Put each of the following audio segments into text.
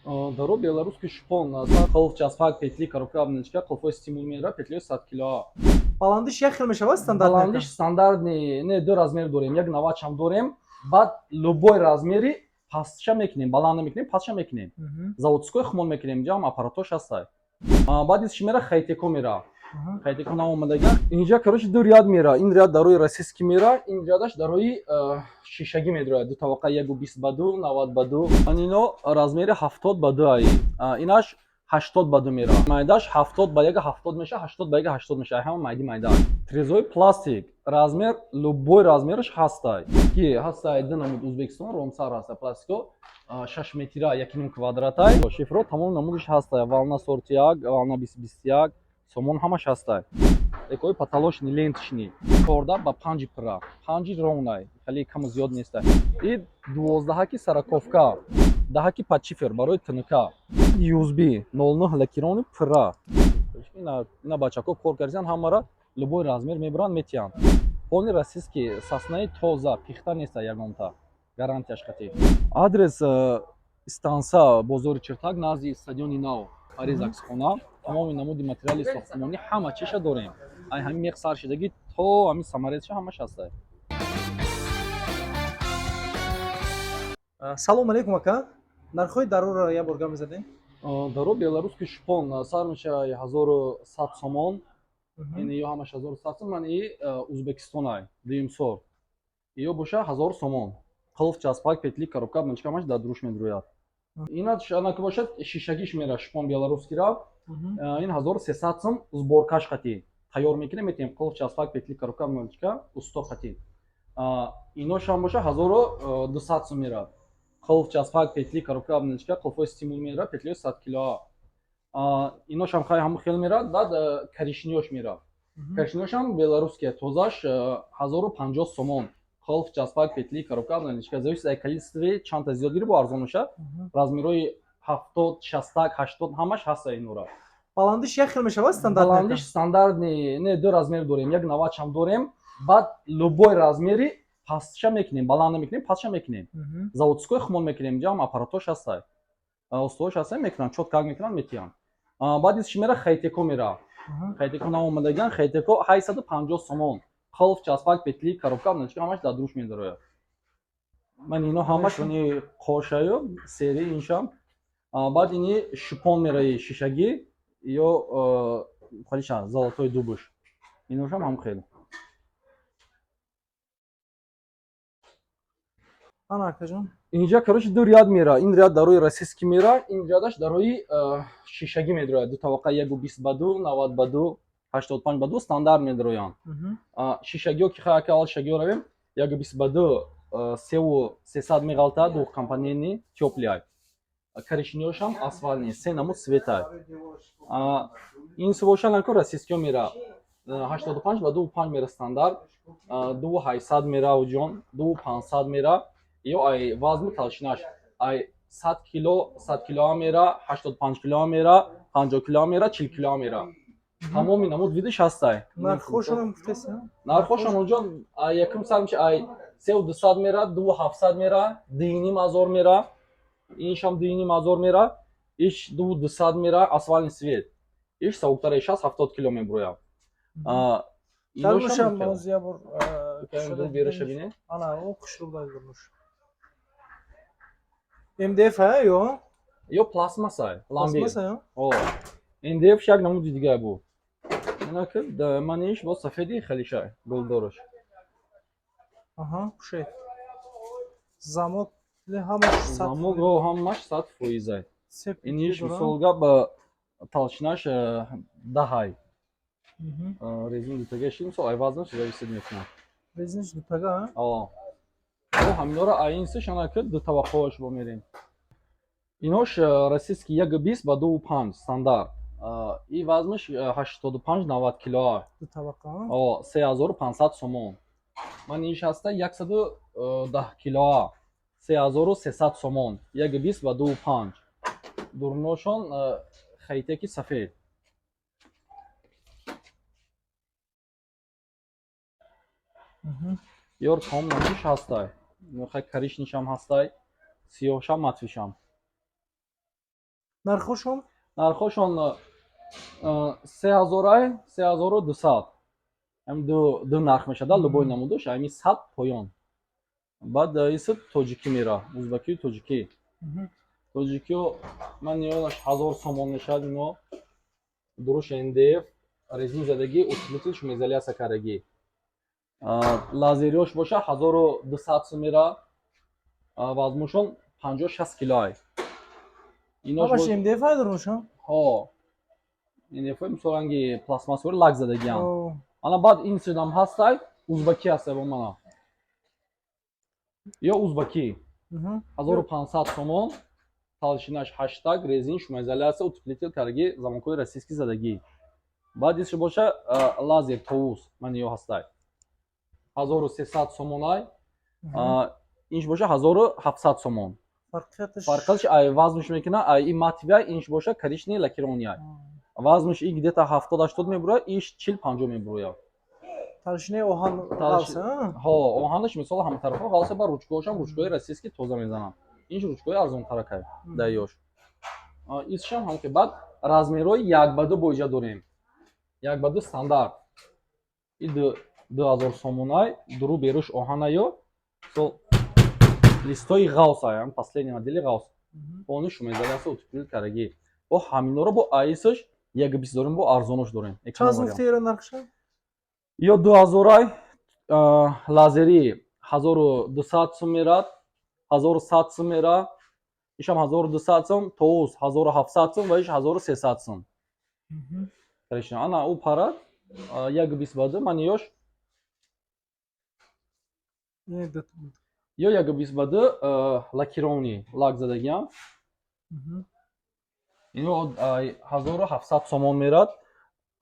Даро белорусский шпон, қулф, часпак, петли, коробка, обналичка, қулфҳои стимул мера, петлиҳои 100 кило. Баландиш як хел мешавад, стандарт? Баландиш стандартный не, ду размер дорем, як навадшам дорем, баъд любой размери пастша мекунем, баланд намекунем, пастша мекунем. Заводской хумон мекунем, ҷам аппаратош ҳастай. Баъд из чӣ мера? Хайтеко мера. Хайтеко наомадаган. Инҷа, короче, ду ряд мера. Ин ряд дарои российский мера, ин рядаш дарои шишагӣ медрояд. Ду табақа, 1,20 ба 2, 90 ба 2. Ино размери 70 ба 2 аи. Инаш 80 ба 2 мера. Майдаш 70 ба 1 70 меша, 80 ба 1 80 меша. Ҳама майди майда. Трезои пластик, размер любой размераш ҳастай. Ки ҳастай ду намуд Узбекистон, ромсар ҳаста пластико, 6 метра, 1,5 квадратай. Шифро тамом намудаш ҳастай. Волна сорти 1, волна 2021, сомон ҳамаш ҳастай. Экои потолочный ленточный 14 ба 5 пира. 5 ровный, хеле каму зиёд нестай. И 12-ки сороковка, 10-ки под шифер барои ТНК. USB 09 лакированный пира. Ина бачако кор кардиан, ҳамара любой размер мебаранд, метиҳанд. Полный российский, соснаи тоза, пихта неста ягонта. Гарантияш қатӣ. Адрес станса бозори Чиртак, назди стадиони нав, Париз аксхона. Тамоми намуди материали сохтмонӣ ҳама чиша дорем. Ай ҳамин мех сар шидагӣ то ҳамин саморезша ҳамаш ҳастай. Салом алейкум, ака. Нархҳои дароро як бор гап мезадем? Даро белорусский шпон сар меша 1100 сомон. Ин ё ҳамаш 1100 сомон, и Узбекистонай, дуюм сорт. Ё боша 1000 сомон. Қулф, часпак, петли, коробка, банчка ҳамаш дар дуруш медрояд. Ина анаки бошад, шишагиш мера, шпон белорусский ра. Ин 1300 сом, сборкаш қатӣ. Тайёр мекунем, метиҳем қулф, часпак, петли, коробка, банчка, усто қатӣ. Иношам боша 1200 сом мера. Қулф, часпак, петли, коробка, обналичка, қулфҳои стимул мера, петлиҳои 100 кило. Иношам хай ҳамун хел мера, баъд коричневош мера. Коричневошам белорусския, тозаш 1050 сомон. Қулф, часпак, петли, коробка, обналичка. Зависит аз количестве, чандта зиёд гирӣ, бо арзон меша. Размерҳои 70, 60, 80 ҳамаш ҳаста инора. Баландиш як хел мешавад, стандарт? Баландиш стандартный не, ду размер дорем, як навадшам дорем, баъд любой размери пастша мекунем, баланд намекунем, пастша мекунем. Заводской хумон мекунем, ҷам аппаратош ҳастай. Устоҳош ҳастай, мекунанд, чётко мекунанд, метиҳанд. Баъд из чӣ мера? Хайтеко мера. Хайтеко наомадаган, хайтеко 850 сомон. Қулф, часпак, петли, коробка, обналичка ҳамаш дар дуруш медарояд. Ман ино ҳамаш они қошаю сери иншам. Баъд ини шипон мераи шишагӣ ё холиша золотой дубуш. Иношам ҳам хеле. Ана, акаҷон. Инҷа, короче, ду ряд мера. Ин ряд дарои российский мера, ин рядаш дарои шишагӣ медрояд. Ду табақа, 1,20 ба 2, 90 ба 2, 85 ба 2 стандарт медроянд. Шишагиҳо ки хай, ака, аввал шишагиҳо равем, 1,20 ба 2, 3,300 меғалтад, двухкомпонентный, тёплый. Коричневошам асфальтный, се намуд цветай. Ин субоша нако российскиҳо мера. 85 ба 2,5 мера стандарт, 2,800 мера уҷон, 2,500 мера. Ё ай вазну толщинаш ай 100 кило, 100 килоам мера, 85 килоам мера, 50 килоам мера, 40 килоам мера. Тамоми намуд видиш ҳастай. Нархҳошонам гуфтест? Нархҳошон уҷон якум сар меша ай 3,200 мера, 2,700 мера, 2,5 ҳазор мера, иншам 2,5 ҳазор мера, иш 2,200 мера, асфальтный свет. Иш сабуктара, 60-70 кило меброяд. Дарунашам боз як бор бераша бинед. Ана, о, хушрӯ дарунаш. МДФ а ё? Ё пластмассай, ламбир. Пластмасса ё? О. МДФ як намуди дигар буд. Ина ки ман иш бо сафеди хелишай, гулдораш. Аҳа, пушед. Замок ҳамаш 100. Замок ро ҳамаш 100 фоизай. Се Ин иш дора. мисол гап, толщинаш 10-ай. Резин дутага ши, мисол, ай вазнаш зависит мекунад. Резинаш дутага, а? О. О, ҳаминора аинсиш ана ки ду табақаош бо мерем. Инош российский 1,20 ба 2,5 стандарт. И вазнаш 85-90 килоа. Ду табақа. О, 3500 сомон. Ман иш ҳаста 110 килоа. 3300 сомон. 1,20 ба 2,5. Дурношон хайтеки сафед. Ёр том намудиш ҳастай. Хай коричневшам ҳастай, сиёҳшам, матвишам. Нархошон? Нархошон 3000-ай, 3200. Ҳам ду нарх мешада, любой намудош, ҳами 100 поён. Баъд иса тоҷикӣ мера, узбакию тоҷикӣ. Тоҷикиё ман ниёнаш 1000 сомон мешавад. Ино дуруш МДФ, резин задагӣ, утеплитель, шумоизоляция кардагӣ. Лазериёш боша 1200 сум мера, вазнушон 50-60 килоай. Ҳамаш МДФ ай дурушон? Ҳо, МДФ, мисол, ранги пластмассовый, лак задагиам. Ана, баъд ин чизам ҳастай, узбакӣ ҳастай бо мана. Ё узбакӣ 1500 сомон, толщинаш ҳаштак, резин, шумоизоляция, утеплитель кардагӣ, замокҳои российский задагӣ. Баъд исш боша лазер товус, ман ё ҳастай, 1300 сомонай, инш боша 1700 сомон. Фарқияташ? Фарқияташ ай вазнш мекуна, ай и матовый, инш боша коричневый, лакированный. Вазнш и где-то 70-80 мебурояд, иш 40-50 мебурояд. Толщинаи оҳан ғалс? Ҳо, оҳанаш, мисол, ҳаматарафо ғалса, ба ручкаҳошам ручкаҳои российский тоза мезанам. Инш ручкаҳои арзонтаракай даёш. Исшам ҳам ки. Баъд размерҳои 1 ба 2 боиҷа дорем, 1 ба 2 стандарт, и 2000 сомонай, дуру беруш оҳанаё, мисол, листои ғавсай, последний модели ғавс, полный шумоизоляция, утеплитель кардагӣ. Бо ҳаминора бо аисаш 1 бист дорем, бо арзонош дорем. Чанд гуфти нархша? Ё 2000-ай, лазери 1200 сум мерад, 1100 сум мера, ишам 1200 сум, тоус 1700 сум ва иш 1300 сум. Ана, ӯ парад 1 бист ба 2, ман ёш ё 1 бист ба 2, лакированный, лак задагиам. Ино 1700 сомон мерад.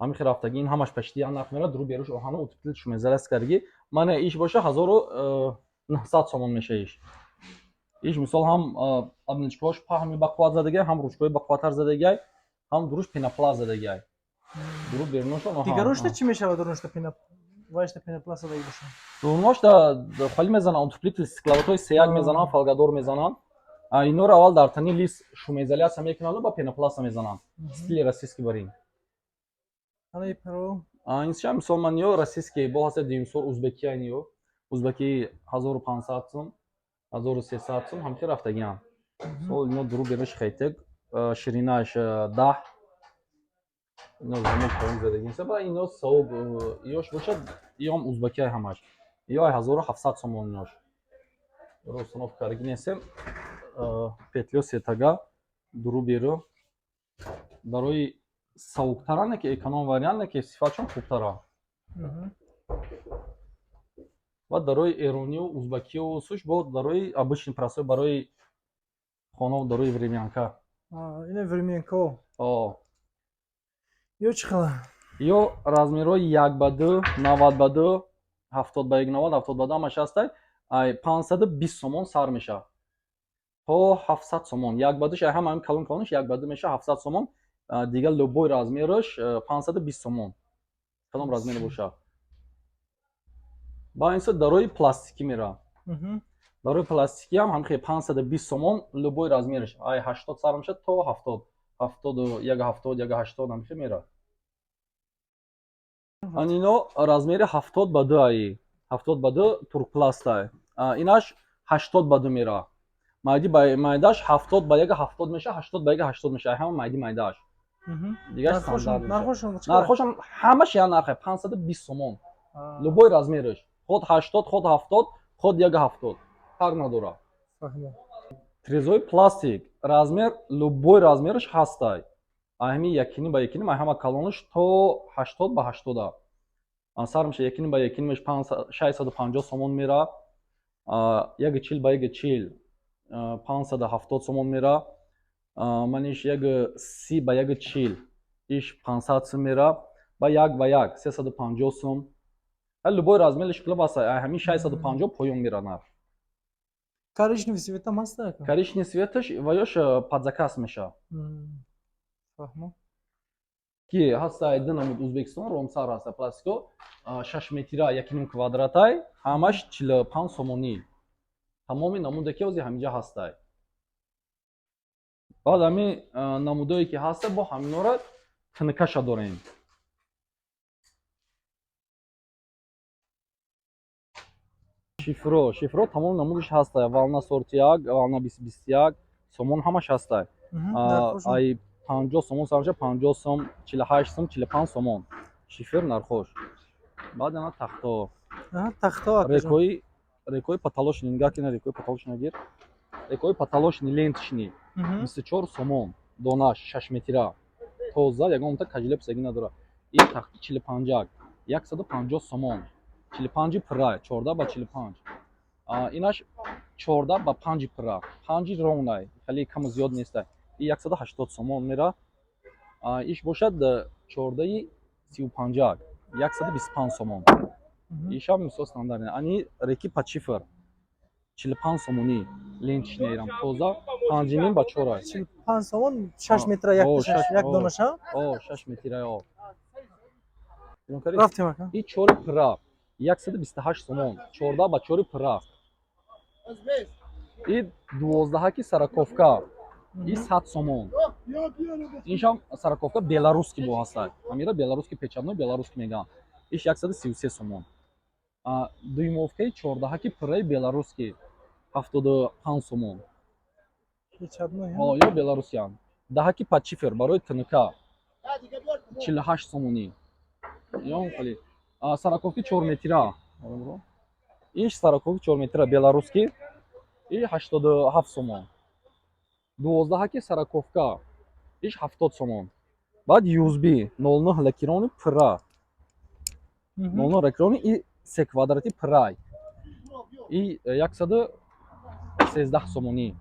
Ҳамин хел рафтагӣ, ин ҳамаш пашти як нарх мерад, рӯ беруш оҳану, утеплитель, шумоизоляция кардагӣ. Мана, иш боша 1900 сомон меша. Иш, мисол, ҳам обничкаҳош паҳми бақувват задагиай, ҳам ручкаҳои бақувваттар задагиай, ҳам дуруш пенопласт задагиай, дуру беруношон. Дигарошта чӣ мешавад? Дуруношта вайшта пенопласт задаги бошад? Дуруношта холи мезананд, утеплитель, стекловатаи сеяк мезананд, фольгадор мезананд. Инора аввал дар тани лист шумоизоляция мекунанду, ба пенопласта мезананд, стили российский барин. Инша, мисол, ман ё российский бо ҳаста, дюймсор узбекия, ё узбаки 1500 сум, 1300 сум, ҳамхел рафтагиам. Мисол, ино дуру беруш хейтек, ширинаш 10, ино замок поин задагиса. Ба ино савоб ёш бошад, ём узбакия, ҳамаш ё 1700 сомон. Инош установка кардаги нестем, петлё сетага, дуру беру барои савуктаране ки эконом вариант, ки сифатшон хубтара. Ва дарои эронию узбакию суш бо дарои обычный, простой, барои хона, дарои времянка. Ина времянка. Ё чӣ хела? Ё размерҳои 1 ба 2, 90 ба 2, 70 ба 1 90, 70 ба 2, ҳамаш ҳастай. Ай 520 сомон сар мешавад то 700 сомон. 1 ба 2-ш, ай ҳама ҳамин калон калонаш 1 ба 2 мешавад 700 сомон. Дигар любой размераш 520 сомон, кадом размере бошад. Ба инса дарои пластикӣ меравад. Дарои пластикиам ҳамхе 520 сомон, любой размераш, ай 80 сар мешавад то 70, 71, 70, 1 80, ҳамхе меравад. Ан ино размери 70 ба 2, аи 70 ба 2 туркпластай. Инаш 80 ба 2 меравад, майди майдаш 70 ба 1 70 мешавад, 80 ба 1 80 мешавад, ҳама майди майдааш. Дигар стандарт. Нархошам ҳамаш як нархе, 520 сомон, любой размераш, худ 80, худ 70, худ 1 70, фарқ надорад. Трезои пластик, размер, любой размераш ҳастай, ҳами 1.5 ба 1.5, ай ҳама калонаш то 80 ба 80-а сар меша. 1.5 ба 1.5-аш 650 сомон мера, 1.40 ба 1.40 570 сомон мера, маниш 1.30 ба 1.40, иш 500 сум мера, ба 1 ба 1 350 сум. Любой размериш клуб аст, ҳамин 650 поён мера нарх. Коричневый цветам ҳаст? Коричневый цветаш ва ёш под заказ мешавад. Фаҳмо. Ки ҳастай ду намуд, Узбекистон ромсар ҳаста, пластико 6 метра, 1.5 квадратай, ҳамаш 45 сомонӣ. Тамоми намуде ки ҳози ҳаминҷа ҳастай. Баъд ҳамин намудое ки ҳаста, бо ҳаминора тинкаша дорем. Шифро тамоми намудаш ҳаста. Волна сорти як, волна 20-21, сомон ҳамаш ҳаста. Ай 50 сомон сар мешавад, 50 сом, 48 сом, 45 сомон. Шифр нархош. Баъд ана тахто. Тахто. Рекои потолочный, нигоҳ кина, рекои потолочный гир. Рекои потолочный ленточный 24 сомон донаш, 6 метра. Тоза, ягонта кажлепсагӣ надорад. Ин тахти 45, 150 сомон. 45 пира, 14 ба 45. Инаш 14 ба 5 пира. 5 ровнай, хеле каму зиёд нестай. И 180 сомон мера. Иш бошад 14 35, 125 сомон. Ишам мисол стандарт. Ани реки под шифр 45 сомонӣ ленточный рам тоза 5,5 ба 4. 45 сомон 6 метра як донаша? О, 6 метра, о. Рафтем, ака. И 4 пира 128 сомон, 14 ба 4 пира. И 12 ки сороковка и 100 сомон. Иншам сороковка белорусский бо ҳастад. Амира белорусский, печатной белорусский меган. Иш 133 сомон. Дюймовкаи 14 ки пираи белорусский 75 сомон. Ё беларусиян. Даҳаки под шифер барои ТНК 48 сомонӣ. Ё хеле. Сороковки 4 метра. Иш сороковки 4 метра белорусский и 87 сомон. 12 ки сороковка иш 70 сомон. Баъд USB 09 лакировани пира. 09 лакировани и 3 квадрати пирай. И 113 сомонӣ.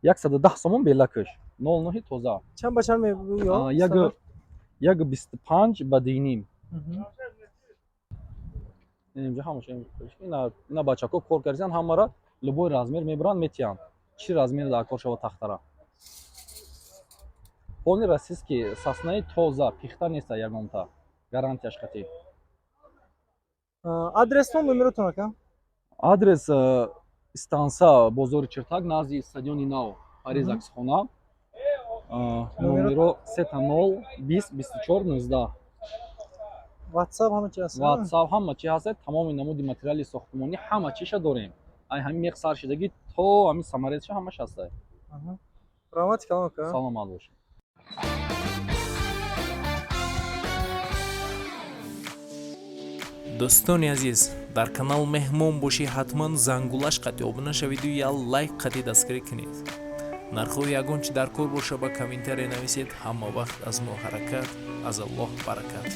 110 сомон белакаш. 09 тоза. Чанд ба чанд мебӯё? Як 25 ба 2,5. Инҷа ҳамаша ина бачако кор кардисан, ҳамара любой размер мебаранд, метиҳанд. Чӣ размер дар кор шава тахтара. Полный российский, соснаи тоза, пихта неста ягонта. Гарантияш қатӣ. Адрестон, номеротон, ака? Адрес станса бозори Чиртак, назди стадиони нав, Париз аксхона. Номеро 0 20 24 19. WhatsApp ҳама чи ҳаст? WhatsApp ҳама чи ҳаст, тамоми намуди материали сохтмонӣ ҳама чиша дорем. Ай ҳамин мех сар шидагӣ то ҳамин саморезша ҳамаш ҳаст. Раҳмати калом, ака. Саломат бошед. Дӯстони азиз, дар канал меҳмон бошӣ, ҳатман зангулаш қатъи обуна шавиду я лайк қатъи дастгирӣ кунед. Нархҳои ягон чи дар кор боша, ба комментария нависед. Ҳама вақт аз мо ҳаракат, аз Аллоҳ баракат.